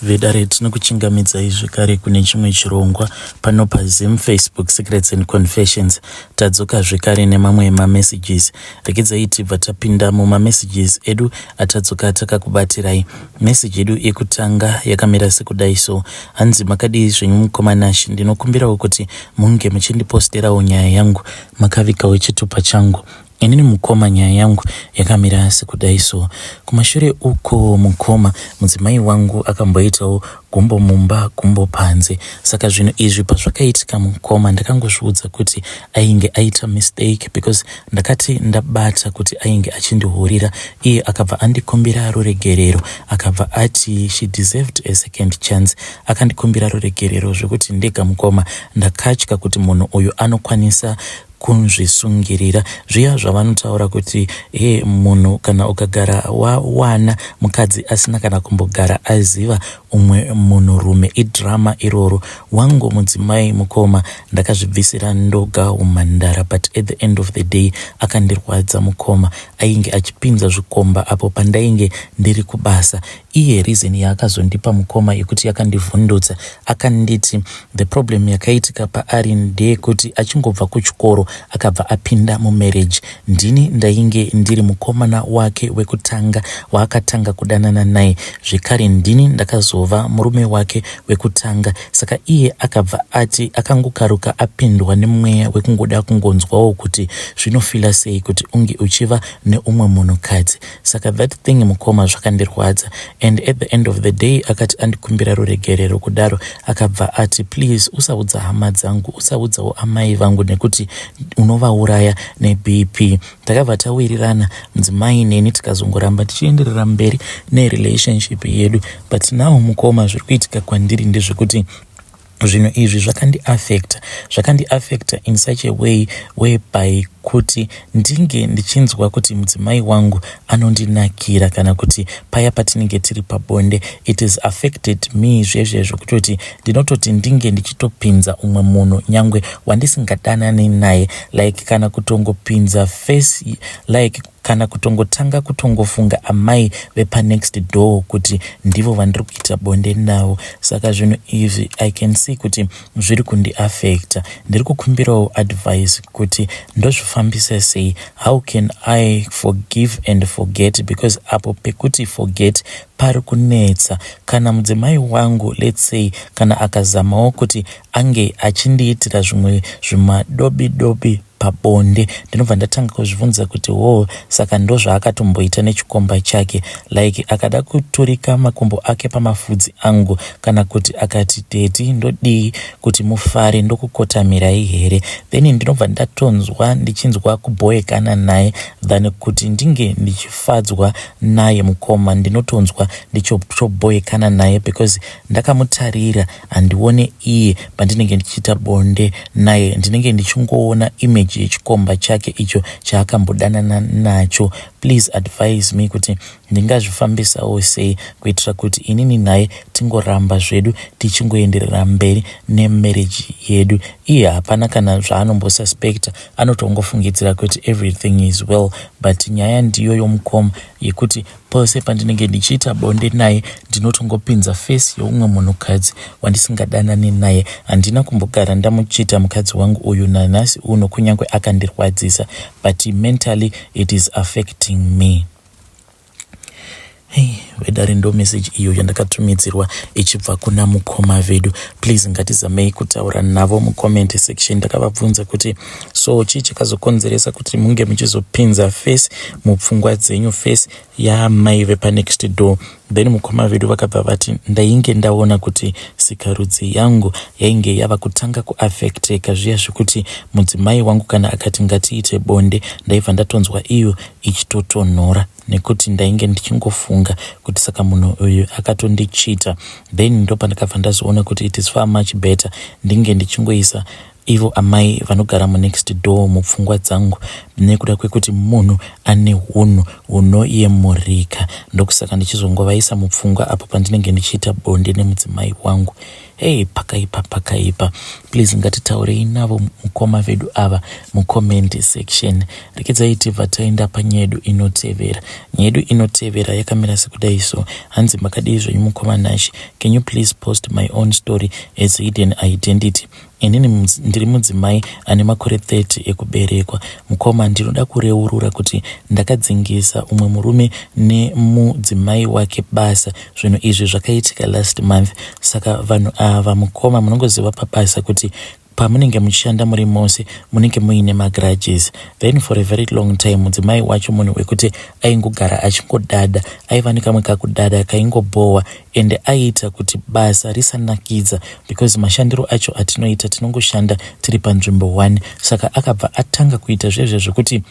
Vedare tinokuchingamidzai zvekare kune chimwe chirongwa pano paZim Facebook Secrets and Confessions. Tadzoka zvekare nemamwe mamessages. Regedzai tibva tapinda mumamessages edu atadzoka takakubatirai. Message yedu yekutanga yakamira sekudai so. Hanzi makadii zvenyu mukoma Nash, ndinokumbirawo kuti munge muchindiposterawo nyaya yangu makavigawo chitupa changu. Inini mukoma nyaya yangu yakamira sekudai so. Kumashure uko mukoma mudzimai wangu akamboitawo gumbo mumba gumbo panze. Saka zvinhu izvi pazvakaitika mukoma ndakangozviudza kuti ainge aita mistake because ndakati ndabata kuti ainge achindihurira iye akabva andikumbira ruregerero akabva ati she deserved a second chance. Akandikumbira ruregerero zvekuti ndega mukoma ndakatya kuti munhu uyu anokwanisa Kunzvisungirira zviya zvavanotaura kuti hee munhu kana ukagara wawana mukadzi asina kana kumbogara aziva umwe munhurume idrama iroro. Wangu mudzimai mukoma ndakazvibvisira ndoga humhandara but at the end of the day akandirwadza mukoma. Ainge achipinza zvikomba apo pandainge ndiri kubasa. Iye reason yaakazondipa mukoma yekuti yakandivhundutsa akanditi the problem yakaitika paari ndeyekuti achingobva kuchikoro akabva apinda mumarriage. Ndini ndainge ndiri mukomana wake wekutanga waakatanga kudanana naye zvekare ndini ndakazova murume wake wekutanga saka iye akabva ati akangokaruka apindwa nemweya wekungoda kungonzwawo kuti zvinofila sei kuti unge uchiva neumwe munhukadzi. Saka that thing mukoma zvakandirwadza and at the end of the day akati andikumbira ruregerero kudaro akabva ati please usaudza hama dzangu usaudzawo amai vangu nekuti unovauraya nebp. Takabva tawirirana mudzimai neni tikazongoramba tichienderera mberi nerelationship yedu but now mukoma zviri kuitika kwandiri ndezvekuti Zvinhu izvi zvakandiaffecta, zvakandiaffecta in such a way whereby kuti ndinge ndichinzwa kuti mudzimai wangu anondinakira kana kuti paya patinenge tiri pabonde it has affected me zvezve zvekutoti ndinototi ndinge ndichitopinza umwe munhu nyangwe wandisingadanani naye like kana kutongopinza face like Kana kutongotanga kutongofunga amai vepanext door kuti ndivo vandiri kuita bonde navo. Saka zvinhu izvi I can see kuti zviri kundiaffecta. Ndiri kukumbirawo advice kuti ndozvifambisa sei. How can I forgive and forget because apo pekuti forget pari kunetsa. Kana mudzimai wangu let's say kana akazamawo kuti ange achindiitira zvimwe zvimadobi dobi pabonde ndinobva ndatanga kuzvibvunza kuti hoo saka ndozvaakatomboita nechikomba chake like akada kuturika makumbo ake pamafudzi angu kana kuti akati daddy ndodii kuti mufare ndokukotamirai here then ndinobva ndatonzwa ndichinzwa kubhoekana naye than kuti ndinge ndichifadzwa naye mukoma ndinotonzwa ndichotobhoekana naye because ndakamutarira handione iye pandinenge ndichiita bonde naye ndinenge ndichingoona image yechikomba chake icho chaakambodanana nacho please advise me kuti ndingazvifambisawo sei kuitira kuti inini naye tingoramba zvedu tichingoenderera mberi nemarriage yedu iye hapana kana zvaanombosuspecta anotongofungidzira kuti everything is well but nyaya ndiyo yomukoma yekuti Pose pandinenge ndichiita bonde naye ndinotongopinza face yeumwe munhukadzi wandisingadanani naye. Handina kumbogara ndamuchita mukadzi wangu uyu nanhasi uno kunyangwe akandirwadzisa but mentally it is affecting me. Hey, vedare ndo message iyo yandakatumidzirwa ichibva kuna mukoma vedu. Please ngatizamei kutaura navo mucomment section. Ndakavabvunza kuti so chii chakazokonzeresa kuti munge muchizopinza face mupfungwa dzenyu face yaamai vepanext door then mukoma vedu vakabva vati ndainge ndaona kuti sikarudzi yangu yainge yava kutanga kuafekteka zviya zvekuti mudzimai wangu kana akati ngatiite bonde ndaibva ndatonzwa iyo ichitotonhora nekuti ndainge ndichingofunga kuti saka munhu uyu akatondichita then ndopandakabva ndazoona kuti it is far much better ndinge ndichingoisa Ivo amai vanogara munext door mupfungwa dzangu nekuda kwekuti munhu ane hunhu hunoyemurika ndokusaka ndichizongovaisa mupfungwa apo pandinenge ndichiita bonde nemudzimai wangu. Hey, pakaipa pakaipa. Please ngatitaurei navo mukoma vedu ava mucomment section. Rekedzai tibva taenda panyaya yedu inotevera. Nyaya yedu inotevera yakamira sekudai so. Hanzi makadii zvenyu mukoma Nashe? Can you please post my own story as hidden identity? Inini ndiri mudzimai ane makore 30 ekuberekwa. Mukoma, ndinoda kureurura kuti ndakadzingisa umwe murume nemudzimai wake basa. Zvinhu izvi zvakaitika last month. Saka vanhu ava mukoma, munongoziva pabasa kuti pamunenge muchishanda muri mose munenge muine magrudges. Then for a very long time mudzimai wacho munhu wekuti aingogara achingodada, aiva nekamwe kakudada kaingobhowa, ende aiita kuti basa risanakidza because mashandiro acho atinoita tinongoshanda tiri panzvimbo 1. Saka akabva atanga kuita zvezve zvekuti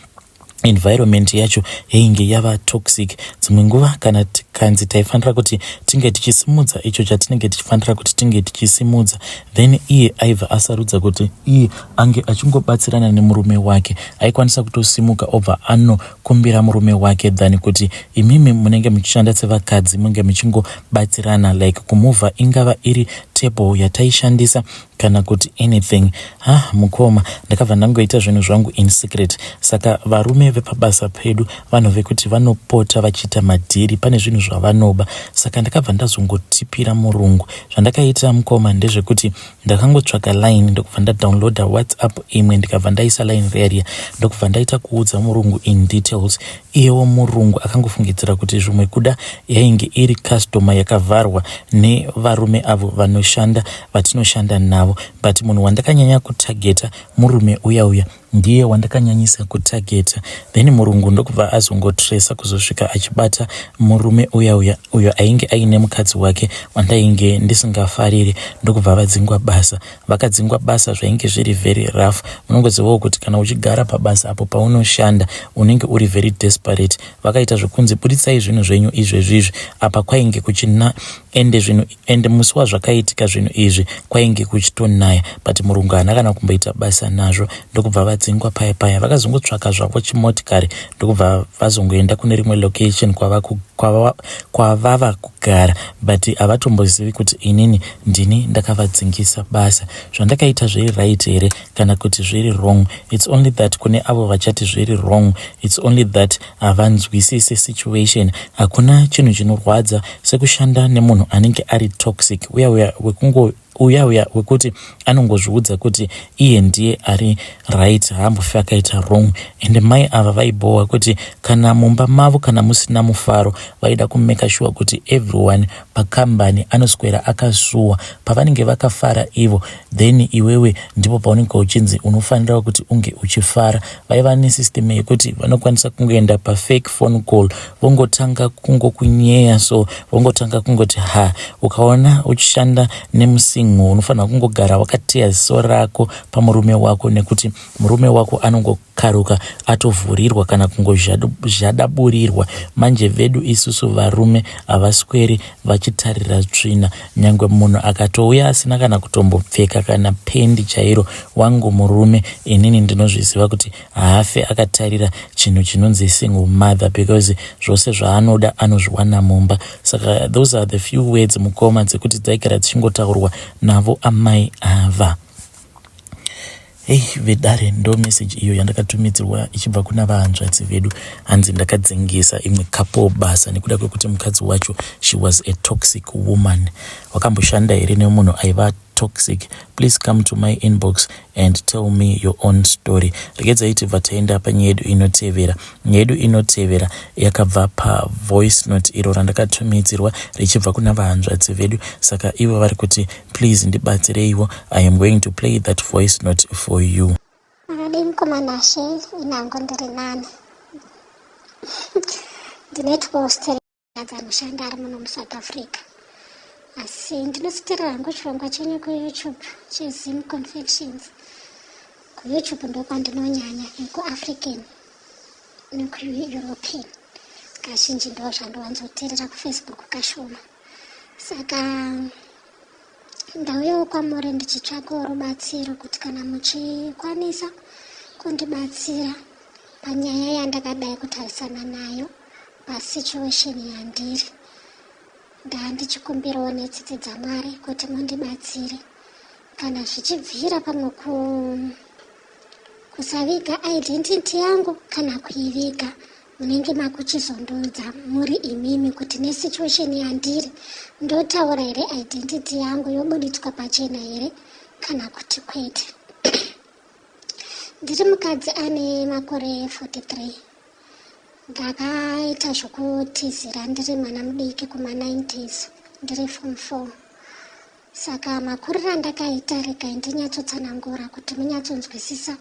environment yacho yainge yava toxic. Dzimwe nguva kana tikanzi taifanira kuti tinge tichisimudza icho chatinenge tichifanira kuti tinge tichisimudza, then iye aibva asarudza kuti iye ange achingobatsirana nemurume wake. Aikwanisa kutosimuka obva anokumbira murume wake than kuti imimi munenge muchishanda sevakadzi munge muchingobatsirana, like kumuvha, ingava iri table yataishandisa kana kuti anything. Ha, mukoma, ndakabva ndangoita zvinhu zvangu in secret. Saka varume vepabasa pedu vanhu vekuti vanopota vachiita madhiri, pane zvinhu zvavanoba. Saka ndakabva ndazongotipira murungu. Zvandakaita mukoma ndezvekuti ndakangotsvaka line, ndokubva ndadownloada WhatsApp imwe, ndikabva ndaisa line riya riya, ndokubva ndaita kuudza murungu in details. Iyewo murungu akangofungidzira kuti zvimwe kuda yainge iri customer yakavharwa nevarume avo vanoshanda vatinoshanda navo. But munhu wandakanyanya kutargeta murume uya uya, ndiye wandakanyanyisa kutargeta. Then murungu ndokubva azongotresa kuzosvika achibata murume uya uya, uyo ainge aine mukadzi wake wandainge ndisingafariri, ndokubva vadzingwa basa. Vakadzingwa basa zvainge zviri very rough. Munongozivawo kuti kana uchigara pabasa apo paunoshanda unenge uri very desperate. Vakaita zvekunzi buditsai zvinhu zvenyu izvezvizvi. Apa kwainge kuchina ende zvinhu, ende musi wazvakaitika zvinhu izvi kwainge kuchitonaya, but murungu haana kana kumboita basa nazvo, ndokubva vadzingwa paya paya. Vakazongotsvaka zvavo chimotikari, ndokubva vazongoenda kune rimwe location kwavava kugara, but havatombozivi kuti inini ndini ndakavadzingisa basa. Zvandakaita zviri right here kana kuti zviri wrong? It's only that kune avo vachati zviri wrong, it's only that havanzwisisi situation. Hakuna chinhu chinorwadza sekushanda nemunhu anenge ari toxic, uya uya wekungo uya uya wekuti anongozviudza kuti iye ndiye ari right, haambofi akaita wrong. Ende mai ava vaibhowa kuti kana mumba mavo kana musina mufaro, vaida kumake sure kuti everyone pakambani anoswera akasuwa. Pavanenge vakafara ivo, then iwewe ndipo paunenge uchinzi unofanira kuti unge uchifara. Vaiva nesystem yekuti vanokwanisa kungoenda pafake phone call, vongotanga kungokunyeya, so vongotanga kungoti, "Ha, ukaona uchishanda nemusingle unofanira kungogara wakateya ziso rako pamurume wako, nekuti murume wako anongokaruka atovhurirwa kana kungozhadaburirwa." Manje vedu isusu varume havasweri vachitarira tsvina, nyange munhu akatouya asina kana kutombopfeka kana pendi chairo. Wangu murume inini ndinozviziva kuti haafe akatarira chinhu chinonzi single mother, because zvose zvaanoda anozviwana mumba. Saka those are the few words, mukoma, dzekuti dzaigara dzichingotaurwa navo amai ava. Hei vedare, ndo message iyo yandakatumidzirwa ichibva kuna vahanzvadzi vedu. Hanzi ndakadzingisa imwe couple basa nekuda kwekuti mukadzi wacho, she was a toxic woman. Wakamboshanda here nemunhu aiva toxic? Please come to my inbox and tell me your own story. Regedzai tibva taenda panyaya yedu inotevera. Nyaya yedu inotevera yakabva pavoice note iro randakatumidzirwa richibva kuna vahanzvadzi vedu. Saka ivo vari kuti, "Please ndibatsireiwo." I am going to play that voice note for you. Makadii mukoma Nashe? Inango ndiri nani. Ndine 12 dzanoshanda ari muno muSouth Africa, asi ndinositerera hangu chirongwa chenyu kuYouTube cheZim Confections. KuYouTube ndokwandinonyanya, nekuAfrican nekuEuropean kazhinji ndo zvandowanzoteerera, kuFacebook kashoma. Saka ndauyawo kwamuri ndichitsvakawo rubatsiro, kuti kana muchikwanisa kundibatsira panyaya yandakadai kutarisana nayo, pasituation yandiri. Ndandichikumbirawo netsitsi dzaMwari kuti mundibatsire kana zvichibvira pamwe ku kusaviga identity yangu kana kuiviga munenge makuchizondoudza muri imimi kuti nesituation yandiri ndotaura here identity yangu yobuditswa pachena here kana kuti kwete. Ndiri mukadzi ane makore 43. Ndakaita zvokutizira ndiri mwana mudiki kuma-90s ndiri form 4. Saka makuriro andakaita regai ndinyatsotsanangura kuti munyatsonzwisisa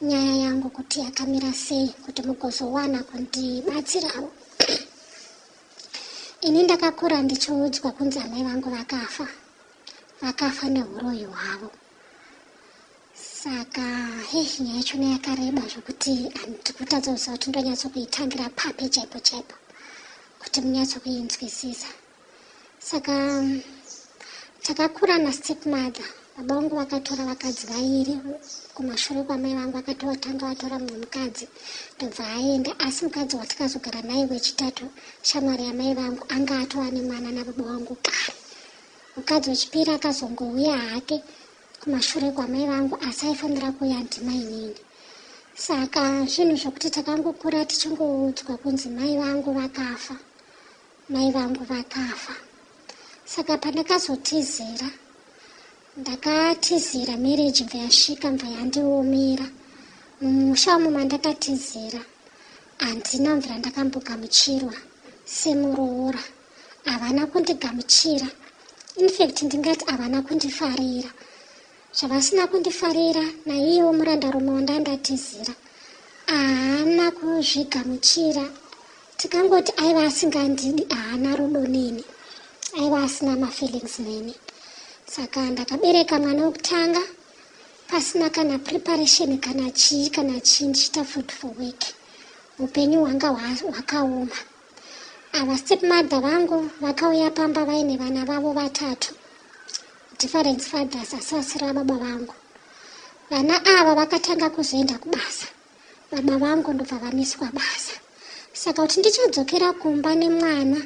nyaya yangu kuti yakamira sei kuti mugozowana kundibatsirawo. Ini ndakakura ndichiudzwa kunzi amai vangu vakafa. Vakafa nehuroyi hwavo. Saka hei nyaya yachona yakareba zvokuti handikutadza kuziva kuti ndonyatsokuitangira papi chaipo chaipo kuti munyatsokuinzwisisa. Saka takakura nastep mother. Baba vangu vakatora vakadzi vairi kumashure kwamai vangu vakatotanga vatora mumwe mukadzi ndobva aenda asi mukadzi watikazogara naye wechitatu shamwari yamai vangu anga atova nemwana nababa vangu kare. Mukadzi wechipiri akazongouya hake kumashure kwamai vangu asi aifanira kuuya ndimainini. Saka zvinhu zvokuti takangokura tichingoudzwa kunzi mai vangu vakafa, mai vangu vakafa. Saka pandakazotizira, ndakatizira marriage bva yasvika bva yandiomera. Mumusha umu mandakatizira handina mvura ndakambogamuchirwa semuroora. Havana kundigamuchira. Infact ndingati havana kundifarira. Zvavasina kundifarira naiyewo murandarume wandandatizira haana kuzvigamuchira. Tikangoti aiva asingandidi haana rudo neni. Aiva asina mafeelings neni. Saka ndakabereka mwana wekutanga pasina kana preparation kana chii kana chii ndichiita food for work. Upenyu hwanga hwakaoma. Ava stepmother vangu vakauya pamba vaine vana vavo vatatu. Different fathers asi vasiri vababa vangu. Vana ava vakatanga kuzoenda kubasa. Baba vangu ndobva vamiswa basa. Saka kuti ndichadzokera kumba nemwana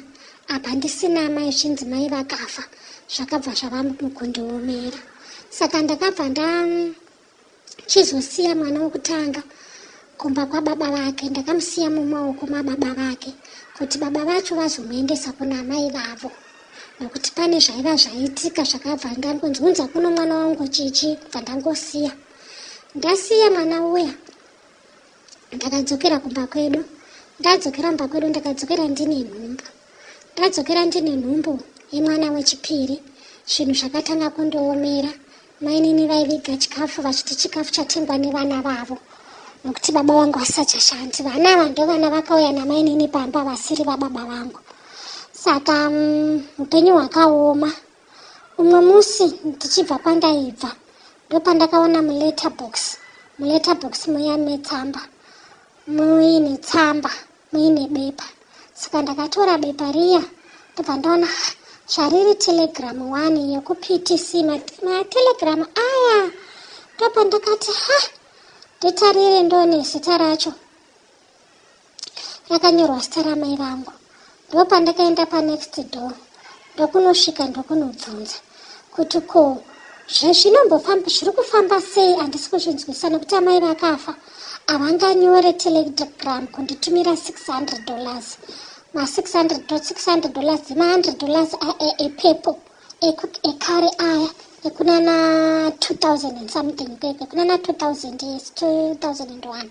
apa ndisina amai zvinzi mai vakafa zvakabva zvava mukundiomera. Saka ndakabva ndachizosiya mwana wekutanga kumba kwababa vake. Ndakamusiya mumaoko mababa vake kuti baba vacho vazomuendesa kuna amai vavo. Nokuti pane zvaiva zvaitika zvakabva ndangonzi unza kuno mwana wangu chichi bva ndangosiya. Ndasiya mwana uya ndakadzokera kumba kwedu. Ndadzokera kumba kwedu ndakadzokera ndine nhumbu. Ndadzokera ndine nhumbu yemwana wechipiri. Zvinhu zvakatanga kundiomera. Mainini vaiviga chikafu vachiti chikafu chatengwa nevana vavo nokuti baba vangu vasachashandi. Vana ava ndovana vakauya namainini pamba vasiri vababa vangu. Saka upenyu hwakaoma. Umwe musi ndichibva kwandaibva ndopandakaona muletter box. Muletter box muya metsamba muine tsamba muine bepa. Saka ndakatora bepa riya ndobva ndaona zvariri telegram 1 yekuPTC matelegram aya. Ndopandakati ha nditarire ndone zita racho rakanyorwa zita ramai vangu. Ndopandakaenda panext door ndokunosvika ndokunobvunza kuti ko zvezvinombofamba zviri kufamba sei handisi kuzvinzwisa nokuti amai vakafa havanganyore telegram kunditumira $600 ma600 dollars ma100 dollars epepo ekare aya ekunana 2000 and something kwekwe kunana 2000 yes 2001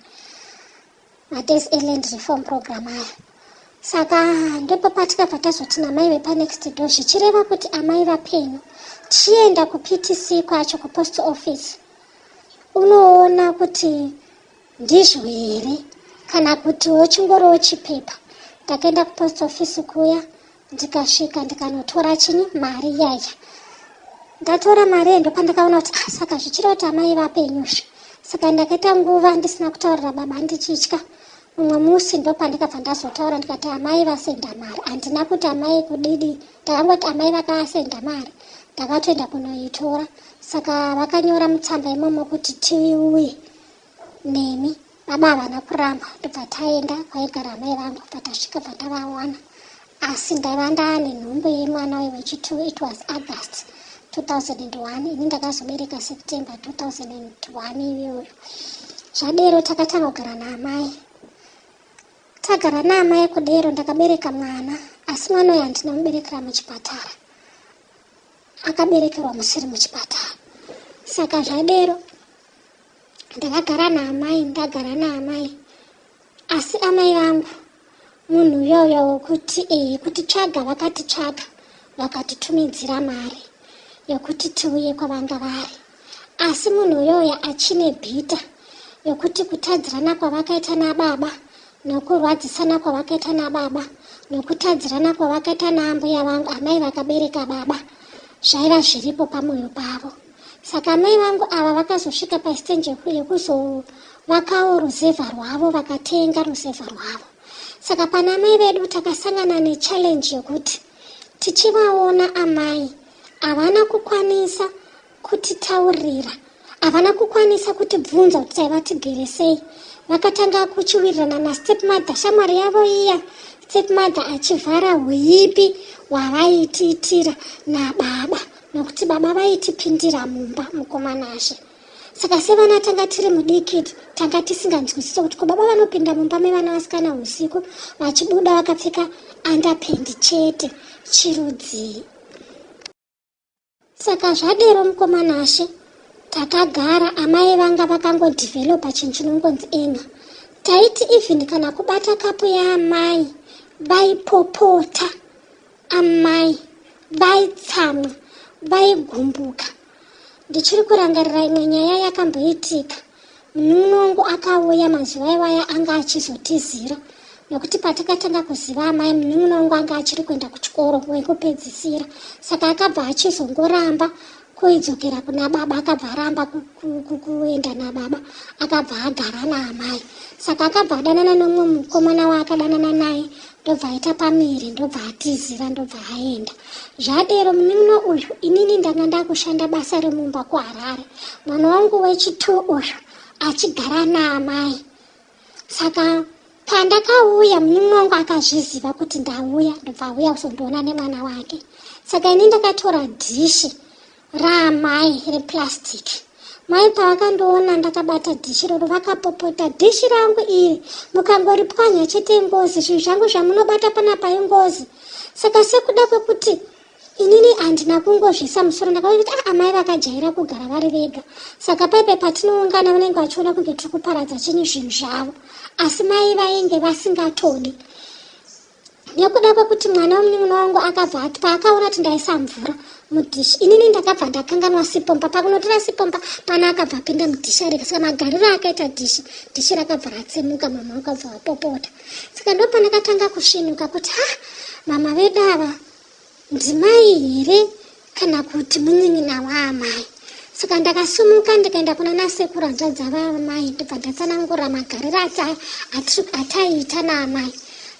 madays eland reform program aya. Saka ndipo patikabva tazoti namai vepanext door zvichireva kuti amai vapenyu tichienda kuPTC kwacho kupost office unoona kuti ndizvo here kana kuti wochingoriwo chipepa. Ndakaenda kupost office kuya ndikasvika ndikanotora chinyi mari yaya. Ndatora mari iyi ndopandakaona kuti ah, saka zvichireva kuti amai vapenyuzve. Saka ndakaita nguva ndisina kutaurira baba ndichitya. Mumwe musi ndopandikabva ndazotaura ndikati amai vasenda mari. Handina kuti amai kudidi, ndakangoti amai vakasenda mari. Ndakatoenda kunoitora. Saka vakanyora mutsamba imomo kuti tiuye nemi. Baba havana kuramba ndobva taenda kwaigara amai vangu bva tasvika bva tavawana. Asi ndaiva ndaane nhumbu yemwana uyu wechi2. It was August 2001, ini ndakazobereka September 2001 iyoyo. Zvadero takatanga kugara naamai. Tagara naamai kudero, ndakabereka mwana, asi mwana uyu handina muberekera muchipatara, akaberekerwa musiri muchipatara. Saka zvadero ndakagara naamai. Ndagara naamai, asi amai vangu munhu uyoyo wokuti kutitsvaga vakatitsvaga, vakatitumidzira mari yokuti tiuye kwavanga vari. Asi munhu uyoyo achine bitter yokuti kutadzirana kwavakaita nababa, nokurwadzisana kwavakaita nababa, nokutadzirana kwavakaita naambuya vangu, amai vakabereka baba, zvaiva zviripo pamwoyo pavo. Saka amai vangu ava vakazosvika pastage yekuzovakawo ruzevha rwavo, vakatenga ruzevha rwavo. Saka pana amai vedu takasangana nechallenge yokuti tichivaona, amai havana kukwanisa kutitaurira, havana kukwanisa kutibvunza kuti taiva tigere sei. Vakatanga kuchiwirirana nastepmother, shamwari yavo iya, stepmother achivhara huipi hwavaitiitira nababa, nokuti baba vaitipindira mumba, mukomanashe. Saka sevana tanga tiri mudiki, tanga tisinganzwisisi kuti ko baba vanopinda mumba mevana vasikana usiku vachibuda vakapfeka underpant chete, chirudzii? Saka zvadero, mukomanashe, takagara. Amai vanga vakangodevelopa chinhu chinongonzi anger. Taiti even kana kubata kapu yaamai, vaipopota. Amai vaitsamwa, vaigumbuka. Ndichiri kurangarira imwe nyaya yakamboitika. Munun'una wangu akauya mazuva iwaya anga achizotizira, nokuti patakatanga kuziva amai, munun'una wangu anga achiri kuenda kuchikoro wekupedzisira. Saka akabva achizongoramba kuidzokera kuna baba, akabva aramba kuenda nababa, akabva agara naamai. Saka akabva adanana nomumwe mukomana waakadanana naye, ndobva aita pamiri, ndobva atizira, ndobva aenda. Zvadero munun'una uyu, inini ndanga ndakushanda basa remumba kuHarare, mwana wangu wechi2 uyu achigara naamai. Saka pandakauya, munun'una wangu akazviziva kuti ndauya, ndobva auya kuzondiona nemwana wake. Saka ini ndakatora dhishi raamai replastic. Mai pavakandiona ndakabata dhishi roro, vakapopota, "Dhishi rangu iri mukangoripwanya chete ingozi. Zvinhu zvangu zvamunobata panapa ingozi." Saka sekuda kwekuti inini handina kungozvisa musoro, ndakaona kuti ah, amai vakajaira kugara vari vega. Saka paipe patinoungana vanenge vachiona kunge tiri kuparadza chinyi, zvinhu zvavo. Asi mai vainge vasingatodi, nekuda kwekuti mwana wemunin'ina wangu akabva ati, paakaona kuti ndaisa mvura mudhishi, inini ndakabva ndakanganwa sipomba. Pakunotora sipomba pana akabva apinda mudhishi arika. Saka magariro akaita dhishi, dhishi rakabva ratsemuka. Mama wakabva wapopota. Saka ndo pandakatanga kusvinuka kuti ha, mama vedu ava ndimai here kana kuti munin'ina waamai? Saka ndakasumuka ndikaenda kuna nasekuru, hanzvadzi vaamai, ndobva ndatsanangura magariro ataiita naamai.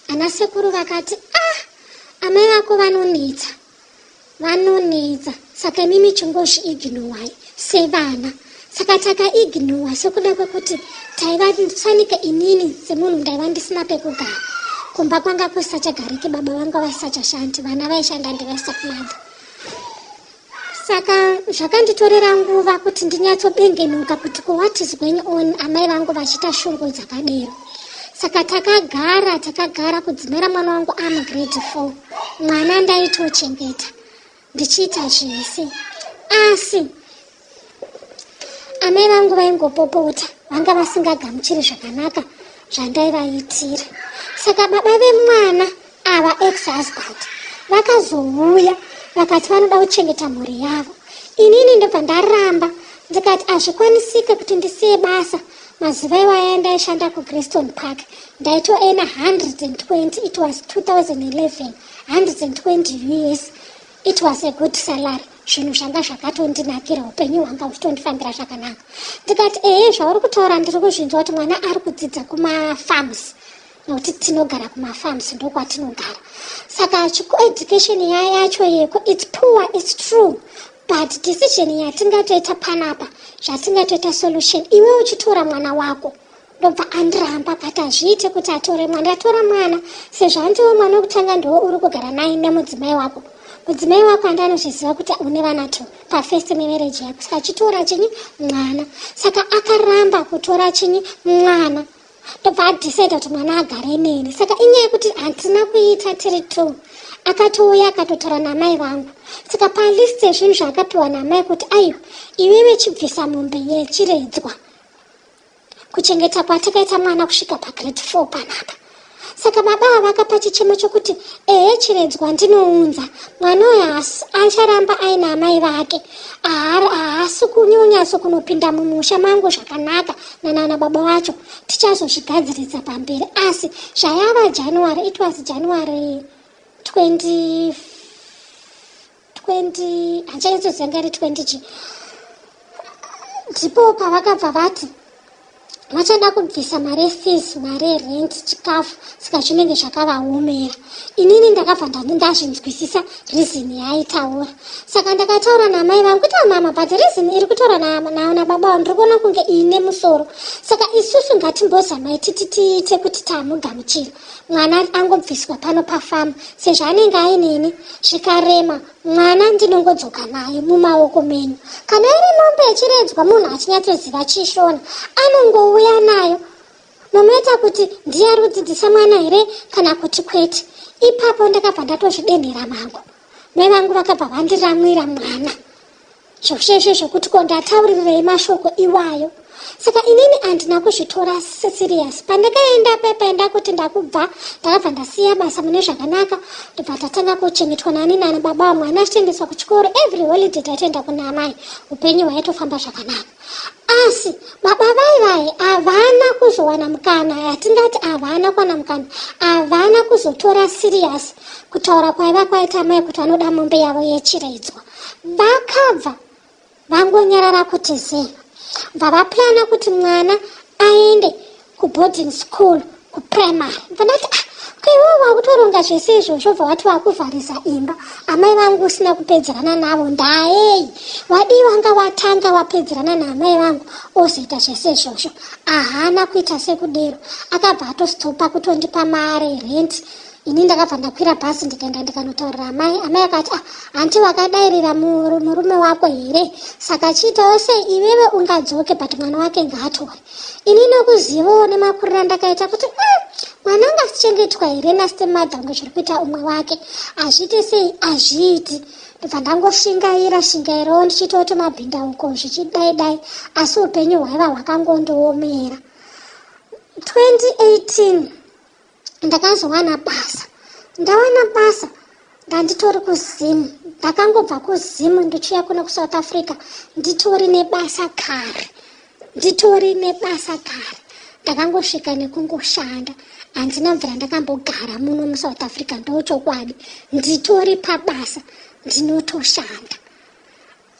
Ana sekuru vakati, "Ah, amai vako vanonetsa, vanonetsa. Saka imimi chingozviignorwai sevana." Saka takaignora sekuda kwekuti taiva sanike. Inini semunhu ndaiva ndisina pekugara, kumba kwanga kusisachagariki, baba vanga vasisachashandi, vana vaishanda ndevastepmother. Saka zvakanditorera nguva kuti ndinyatsobengenuka kuti ko what is going on, amai vangu vachiita shungu dzakadero. Saka takagara, takagara kudzimara mwana wangu amugrade 4. Mwana ndaitochengeta ndichiita zvese, asi amai vangu vaingopopota, vanga vasingagamuchiri zvakanaka zvandaivaitira. Saka baba vemwana ava, ex husband, vakazouya vakati vanoda kuchengeta mhuri yavo. Inini ndobva ndaramba, ndikati hazvikwanisike kuti ndisiye basa. Mazuva iwaya ndaishanda kuGreystone Park, ndaitoena 120. It was 2011, 120 US. It was a good salary. Zvinhu zvanga zvakatondinakira, upenyu hwanga huchitondifambira zvakanaka. Ndikati, "Ehe, zvauri kutaura ndiri kuzvinzwa kuti mwana ari kudzidza kumafarms, nokuti tinogara kumafarms, ndokwatinogara. Saka education yacho yeko, it's poor, it's true, but decision yatingatoita panapa, zvatingatoita, solution, iwe uchitora mwana wako." Ndobva andiramba akati hazviite kuti atore mwana. Ndatora mwana sezvo handiwo mwana wekutanga ndiwo uri kugara naye nemudzimai wako. Mudzimai wako andi anozviziva kuti une vana two pafirst marriage yako, saka achitora chinyi mwana. Saka akaramba kutora chinyi mwana, ndobva adecide kuti mwana agare neni. Saka inyaya yekuti hatina kuita tiri two, akatouya akatotaura naamai vangu. Saka palist yezvinhu zvaakapiwa naamai kuti aiwa, iwewe chibvisa mombe yechiredzwa, kuchengeta kwatakaita mwana kusvika pagrade 4 panapa. Saka baba ava vakapa chichemo chokuti ehe, chiredzwa ndinounza, mwana uyu acharamba aina amai vake, haasi kunyonyatso kunopinda mumusha mangu zvakanaka nanana baba wacho, tichazozvigadziridza pamberi. Asi zvayava January, it was January 20 20, handichanyatsoziva ngari 20 chi, ndipo pavakabva vati vachada kubvisa mari yefees, mari yerent, chikafu, saka zvinenge zvakavaomera. Inini ndakabva ndazvinzwisisa reason yaaitaura. Saka ndakataura namai vangu kuti, amama, but reason iri kutaura nababa vangu ndiri kuona kunge iine musoro, saka isusu ngatimbozamai titi tiite kuti tamugamuchira mwana angobviswa pano pafamu sezvo anenge ainini. Zvikarema mwana ndinongodzoka naye mumaoko menyu. Kana iri mombe yechiredzwa, munhu achinyatsoziva chishona anongouya nayo, munoita kuti ndiye ari kudzidzisa mwana here kana kuti kwete. Ipapo ndakabva ndatozvidenhera mangu. Mai vangu vakabva vandiramwira mwana zvosvezvo zvokuti ko ndataurirei mashoko iwayo. Saka inini handina kuzvitora serious. Pandakaenda pepaenda kuti ndakubva, ndakabva ndasiya basa mune zvakanaka, ndobva tatanga kuchengetwa nani nani baba vamwana achitoendeswa kuchikoro. Every holiday taitoenda kuna amai, upenyu hwaitofamba zvakanaka. Asi baba vai vai havana kuzowana mukana, yatingati havana kuwana mukana, havana kuzotora serious kutaura kwaiva kwaita mai kuti vanoda mombe yavo yechiredzwa. Vakabva vangonyarara kuti zee, bva vaplana kuti mwana aende kuboarding school, kuprimary. Bva ndati, ah, kuiwo wakutoronga zvese izvozvo, bva wati wakuvharisa imba amai vangu usina kupedzerana navo, ndaei wadii wanga watanga wapedzerana naamai vangu ozoita zvese izvozvo? Ahana kuita sekudero, akabva atostopa kutondipa mari rent. Ini ndakabva ndakwira bhasi ndikaenda ndikanotaurira amai. Amai akati, ah, hanti wakadairira murume wako here? Saka chiitawo sei iwewe ungadzoke, but mwana wake ngaatore. Ini nokuzivawo nemakuriro andakaita kuti mwana angasichengetwa here nastepmother kunge zviri kuita umwe wake? Hazviiti sei, hazviiti. Ndobva ndangoshingaira shingairawo ndichiitawo tumabhindauko zvichidai dai, asi upenyu hwaiva hwakangondiomera. 2018 ndakazowana basa. Ndawana basa ndanditori kuZimu, ndakangobva kuZimu ndichiuya kuno kuSouth Africa nditori nebasa kare, nditori nebasa kare. Ndakangosvika nekungoshanda, handina mvura ndakambogara muno muSouth Africa, ndochokwadi, nditori pabasa ndinotoshanda.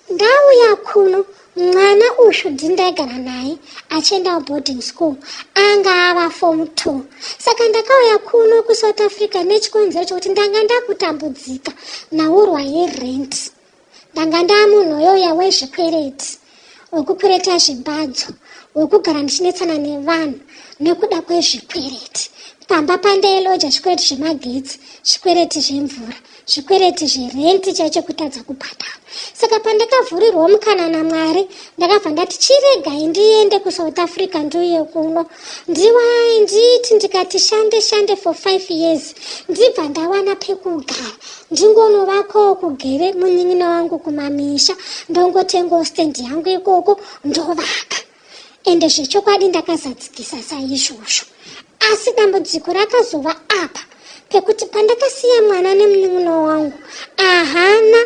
Ndauya kuno, mwana uyu ndindaigara naye achiendawo boarding school, anga ava form 2. Saka ndakauya kuno kuSouth Africa nechikonzero chokuti ndanga ndakutambudzika nhaurwa yerent. Ndanga ndamunhu yoya wezvikwereti, wekukwereta zvimbadzo, wekugara ndichinetsana nevanhu nekuda kwezvikwereti. Pamba pandailoja, zvikwereti zvemagetsi, zvikwereti zvemvura, zvikwereti zverenti chaicho kutadza kubhadhara. Saka pandakavhurirwa mukana naMwari, ndakabva ndati chiregai ndiende kuSouth Africa, ndiuye kuno ndiwai, nditi ndikati shande shande for 5 years, ndibva ndawana pekugara, ndingonovakawo kugere munin'ina wangu kumamisha, ndongotengawo stand yangu ikoko ndovaka. Ende zvechokwadi ndakazadzikisa saizvozvo. Asi dambudziko rakazova apa pekuti pandakasiya mwana nemunin'ina wangu, ahana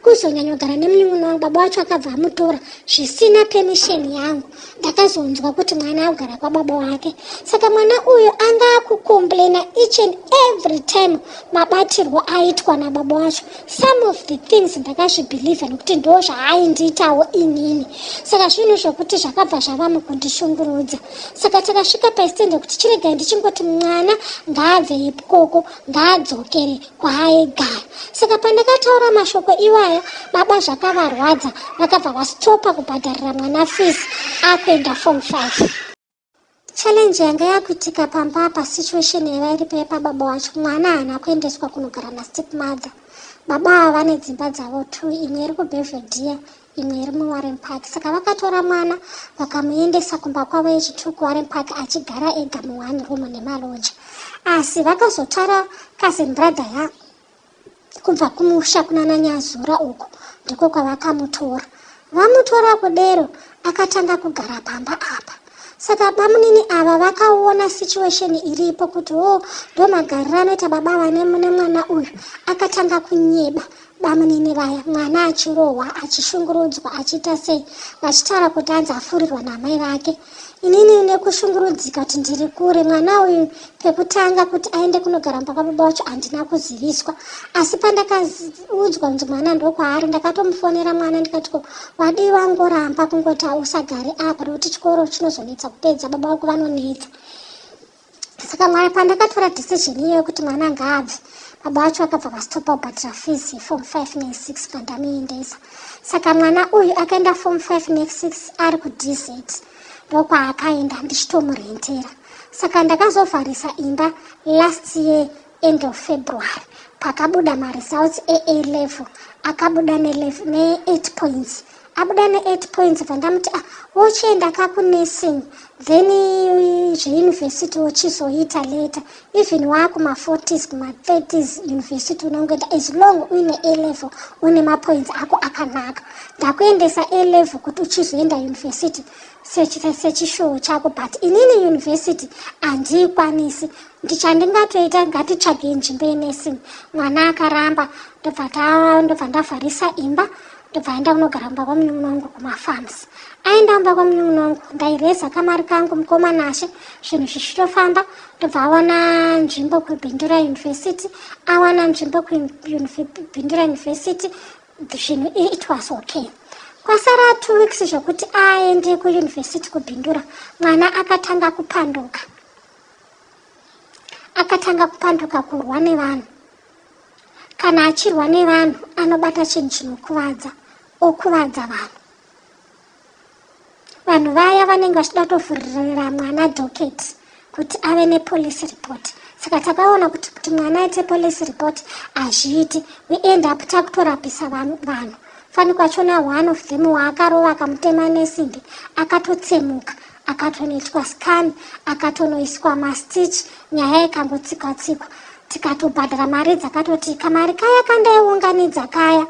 kuzonyanyogara nemunin'ina wangu. Baba wacho akabva amutora zvisina permission yangu. Ndakazonzwa kuti mwana agara kwababa wake. Saka mwana uyu anga akucomplaina each and every time mabatirwo aitwa nababa wacho. Some of the things ndakazvibhilivha nekuti ndo zvaaindiitawo inini. Saka zvinhu zvokuti zvakabva zvava mukundishungurudza. Saka takasvika paextent yekuti chiregai ndichingoti mwana ngaabve ikoko, ngaadzokere kwaaigara. Saka pandakataura mashoko iwaya, baba zvakavarwadza, vakabva vastopa kubhadharira mwana fees akuenda form 5. Challenge yanga yakuitika pamba apa, situation yaiva iripo yepababa wacho, mwana haana kuendeswa kunogara nastep mother. Baba ava vane dzimba dzavo two, imwe iri kuBelvedere, imwe iri muWarren Park. Saka vakatora mwana vakamuendesa kumba kwavo yechitu kuWarren Park, achigara ega muone room nemaloja. Asi vakazotora cousin brother ya kubva kumusha kunana Nyazura uko, ndiko kwavakamutora. Vamutora kudero, akatanga kugara pamba apa. Saka bamunini ava vakaona situation iripo kuti o oh, ndo magariro anoita baba vane nemwana uyu. Akatanga kunyeba bamunini vaya, mwana achirohwa, achishungurudzwa, achiita sei, vachitaura kuti anzi afurirwa namai vake. Inini nekushungurudzika kuti ndiri kure, mwana uyu pekutanga kuti aende kunogara mumba kwababa wacho handina kuziviswa. Asi pandakaudzwa kunzi mwana ndokwaari, ndakatomufonera mwana ndikati, "Ko wadii wangoramba kungoti usagare apa, nekuti chikoro chinozonetsa kupedza, baba vako vanonetsa." Saka mwana, pandakatora decision iyoyo kuti mwana ngaabve, baba vacho vakabva vastopa kubhadhira fees yeform 5 ne6 pandamuendesa. Saka mwana uyu akaenda form 5 ne6 ari kuDZ, ndokwaakaenda ndichitomurentera. Saka ndakazovharisa imba last year, end of February, pakabuda maresults eA level. Akabuda ne8 points. Abuda ne8 points, bva ndamuti, "Ah, wochienda kakunursing, then zveuniversity wochizoita later. Even waakuma40s, kuma30s, university unongoenda as long uine A level, une mapoints ako akanaka. Ndakuendesa A level kuti uchizoenda university sechishuwo chako, but inini university handiikwanisi. Ndichandingatoita, ngatitsvagei nzvimbo yenursing." Mwana akaramba, ndobva ndavharisa imba, ndobva aenda kunogara mumba kwamunun'una wangu kumafarms. Aenda mumba kwamunun'una wangu, ndaireza kamari kangu, mukomanashe, zvinhu zvichitofamba. Ndobva awana nzvimbo kuBindura University. Awana nzvimbo kuBindura University, zvinhu it was okay. Kwasara 2 weeks zvokuti aende kuuniversity kuBindura, mwana akatanga kupanduka. Akatanga kupanduka, kurwa nevanhu. Kana achirwa nevanhu, anobata chinhu chinokuvadza, okuvadza vanhu. Vanhu vaya vanenge vachida kutovhurira mwana docket kuti ave nepolice report. Saka takaona kuti mwana aite police report hazviiti. We end up takutorapisa vanhu. Fanikwa chona, one of them waakarova akamutema nesimbi, akatotsemuka, akatonoitwa scan, akatonoiswa mastitch. Nyaya ikangotsikwa tsikwa, tikatobhadhara mari dzakatoti kamari kaya kandaiunganidza kaya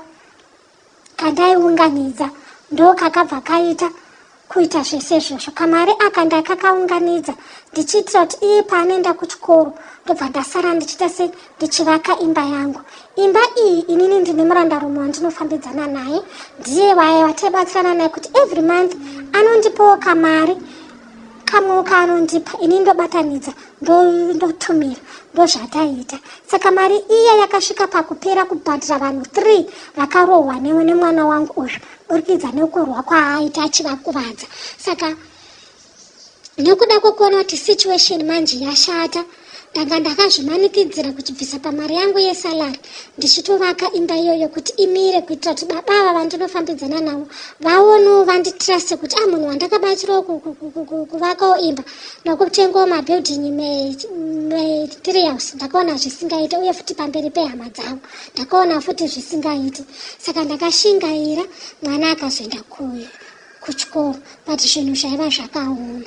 kandaiunganidza ndo kakabva kaita kuita zvese izvozvo. Kamari aka ndakakaunganidza ndichiitira kuti iye paanoenda kuchikoro, ndobva ndasara ndichiita se ndichivaka imba yangu. Imba iyi, inini ndine murandarume wandinofambidzana naye, ndiye waye wataibatsirana naye kuti every month anondipawo kamari kamwewo kaanondipa, ini ndobatanidza, ndotumira, ndozvataiita. Saka mari iya yakasvika pakupera kubhadhira vanhu 3 vakarohwa nemwana wangu uyu, burikidza nekurwa kwaaita achivakuvadza. Saka nekuda kwekuona kuti situation manje yashata, ndanga ndakazvimanikidzira kuchibvisa pamari yangu yesalary, ndichitovaka imba iyoyo kuti imire, kuitira kuti baba ava vandinofambidzana navo vaonewo, vanditruste kuti a ah, munhu wandakabatsirawo kuvakawo imba nokutengawo mabuilding materials. Ndakaona zvisingaiti, uye futi pamberi pehama dzavo ndakaona futi zvisingaiti. Saka ndakashingaira, mwana akazoenda kuchikoro, but zvinhu zvaiva zvakaoma.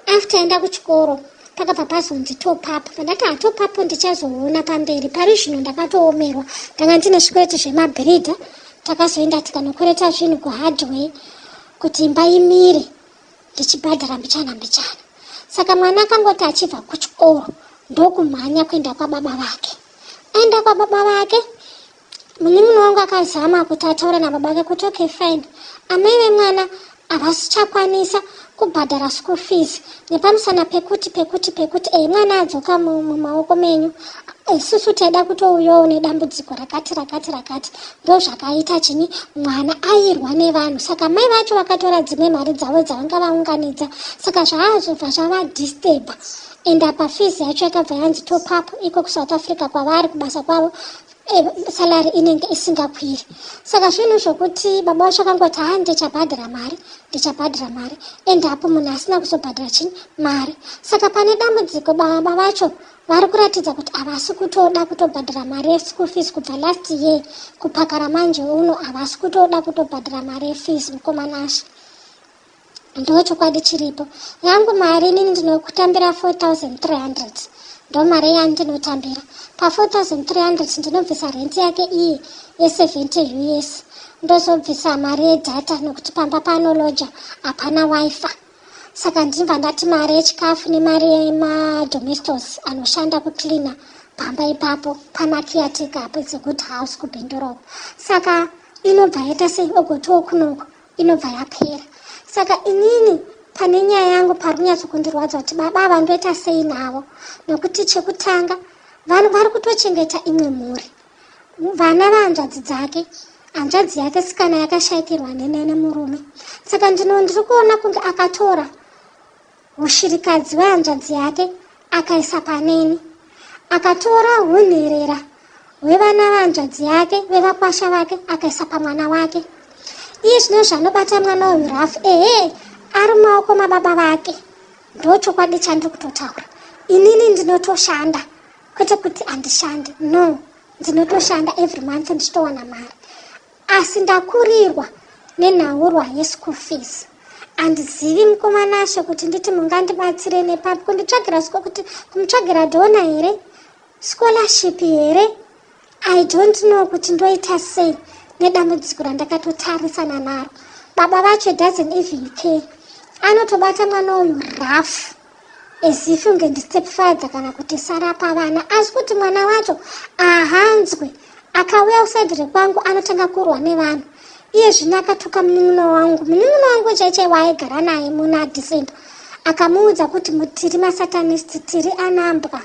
After enda kuchikoro, pakabva pazonzi top up. Pandati hatop up, ndichazoona pamberi. Pari zvino ndakatoomerwa, ndanga ndine zvikwereti zvemabhiridha. Takazoenda tikanokwereta zvinhu kuhardware kuti imba imire, ndichibhadhara mbichana mbichana. Saka mwana akangoti achibva kuchikoro, ndokumhanya kuenda kwababa vake. Aenda kwababa vake, munin'ina wangu akazama kuti ataure nababa vake kuti, "Okay, fine, amai vemwana havasichakwanisa kubhadhara school fees nepamusana pekuti ei mwana adzoka mumaoko menyu. Isusu taida kutouyawo nedambudziko rakati rakati rakati." Ndo zvakaita chinyi, mwana airwa nevanhu. Saka mai vacho vakatora dzimwe mari dzavo dzavanga vaunganidza. Saka zvaazobva zvavadisturba, and apa fees yacho yakabva yanzi top up iko kuSouth Africa kwavari kubasa kwavo. Salary inenge isingakwiri. Saka zvinhu zvokuti baba vacho akangoti, "Ha, ndichabhadhara mari, ndichabhadhara mari," and apo munhu asina kuzobhadhara chini mari. Saka pane dambudziko. Baba vacho vari kuratidza kuti havasi kutoda kutobhadhara mari yeschool fees kubva last year kupakara manje uno. Havasi kutoda kutobhadhara mari yefees, mukomanashe. Ndo chokwadi chiripo. Yangu mari inini ndinokutambira 4300, ndo mari yandinotambira. Pa4300 ndinobvisa rent yake iyi ye70 US, ndozobvisa mari yedata nokuti pamba panoloja hapana WiFi. Saka ndibva ndati mari yechikafu nemari yemadomestos anoshanda kucleana pamba ipapo pana caretaker apo. It's a good house kuBindura uko. Saka inobva yaita sei, ogotiwo kunoko inobva yapera. Saka inini pane nyaya yangu pari kunyatsokundirwadza kuti baba ava ndoita sei navo, nokuti chekutanga vanhu vari kutochengeta imwe mhuri, vana vahanzvadzi dzake, hanzvadzi yake sikana yakashayikirwa nemurume. Saka ndiri kuona kunge akatora ushirikadzi hwehanzvadzi yake akaisa paneni, akatora hunherera hwevana vahanzvadzi yake, vevakwasha vake, akaisa pamwana wake. Iye zvino zvanobata mwana uyu rough. Ehe, ari mumaoko mababa vake. Ndo chokwadi chandiri kutotaura. Inini ndinotoshanda, kwete kuti handishandi, no, ndinotoshanda every month ndichitowana mari, asi ndakurirwa nenhaurwa yeschool fees. Handizivi, mukomanashe, kuti nditi mungandibatsire nepapi kunditsvagira, kuti kumutsvagira donor here, scholarship here. I don't know kuti ndoita sei nedambudziko randakatotarisana naro. Baba vacho doesn't even care. Anotobata mwana uyu rough as if unge ndistepfather kana kuti sarapa vana, asi kuti mwana wacho ahanzwe. Akauya kuside rekwangu anotanga kurwa nevanhu. Iye zvino akatuka munin'ina wangu, munin'ina wangu chaichai waaigara naye muna December, akamuudza kuti tiri masatanist, tiri anambwa,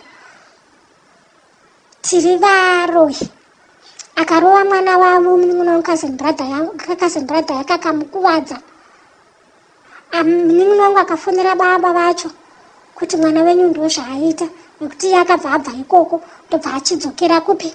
tiri varoyi. Akarova mwana wavo, munin'ina wangu, cousin brother yake, akamukuvadza. Munin'ina wangu akafonera baba vacho kuti mwana wenyu ndo zvaaita, nekuti iye akabva abva ikoko, ndobva achidzokera kupi?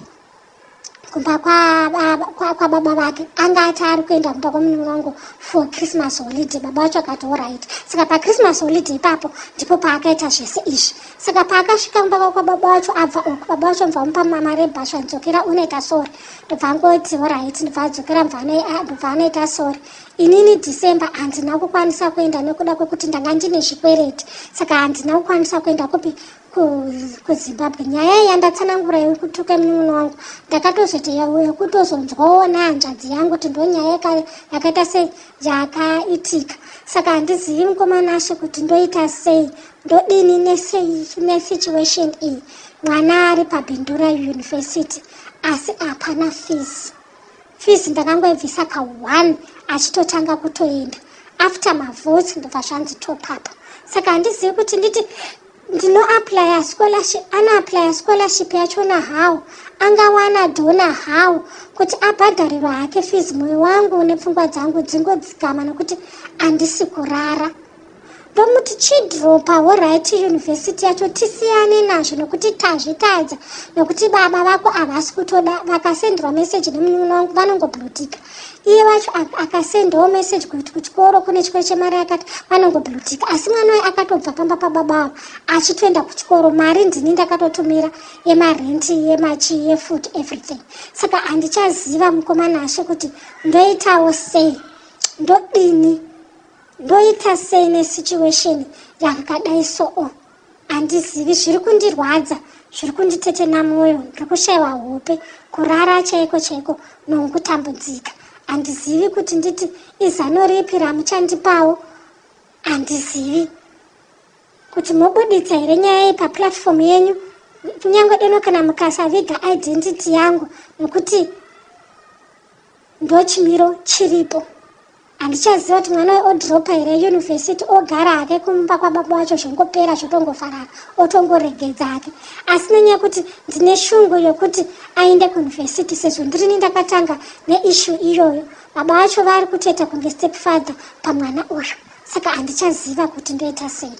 Kumba kwababa vake. Anga ati ari kuenda kumba kwamunin'ina wangu for Christmas holiday. Baba vacho akati alright. Saka paChristmas holiday ipapo ndipo paakaita zvese izvi. Saka paakasvika kumba kwababa vacho abva uku, baba vacho mubva mupa mari yebhasha, "Ndzokera unoita sorry." Ndobva angoti alright, ndobva adzokera, ndobva anoita sorry. Inini December handina kukwanisa kuenda nekuda kwekuti ndanga ndine zvikwereti, saka handina kukwanisa kuenda kupi? KuZimbabwe. Nyaya iyi yandatsanangura yekutuka munin'ina wangu, ndakatozoti yekutozonzwawo nehanzvadzi yangu kuti ndo nyaya yakaita sei yakaitika. Saka handizivi, mukomanashe, kuti ndoita sei, ndodini nesituation iyi. Mwana ari paBindura University asi hapana fees. Fees ndakangoibvisa ka1 achitotanga kutoenda. After mavotes ndobva zvanzi top up. Saka handizivi kuti nditi ndinoapplya scholarship, anoapplya scholarship yachona how, angawana donor how kuti abhadharirwa hake fees, mwoyo wangu nepfungwa dzangu dzingodzikama, nokuti handisi kurara. Ndomuti chidropa, alright, university yacho tisiyane nazvo nokuti tazvitadza, nokuti baba vako havasi kutoda. Vakasenderwa meseji nemunin'ina wangu vanongoblutika. Iye wacho akasendawo meseji kuti kuchikoro kune chikoro chemari yakati, vanongoblutika. Asi mwana uyu akatobva pamba pababa avo achitoenda kuchikoro. Mari ndini ndakatotumira yemarenti, yemachi, yefood, everything. Saka handichaziva, mukomanashe, kuti ndoitawo sei, ndodini, ndoita sei nesituation yakadai. Soo handizivi. Zviri kundirwadza, zviri kunditetena mwoyo, ndiri kushayiwa hope, kurara chaiko chaiko nokutambudzika. Handizivi kuti nditi izano ripi ramuchandipawo. Handizivi kuti mobuditsa here nyaya iyi paplatform yenyu, kunyange deno kana mukasaviga identity yangu, nokuti ndochimiro chiripo. Handichaziva kuti mwana uyu odropa here university, ogara hake kumba kwababa wacho, zvongopera, zvotongofarara, otongoregedza hake. Asi nenyaya yekuti ndine shungu yokuti aende kuuniversity, sezvo ndirini ndakatanga neissue iyoyo, baba vacho vari kutoita kunge step father pamwana uyu. Saka handichaziva kuti ndoita sei.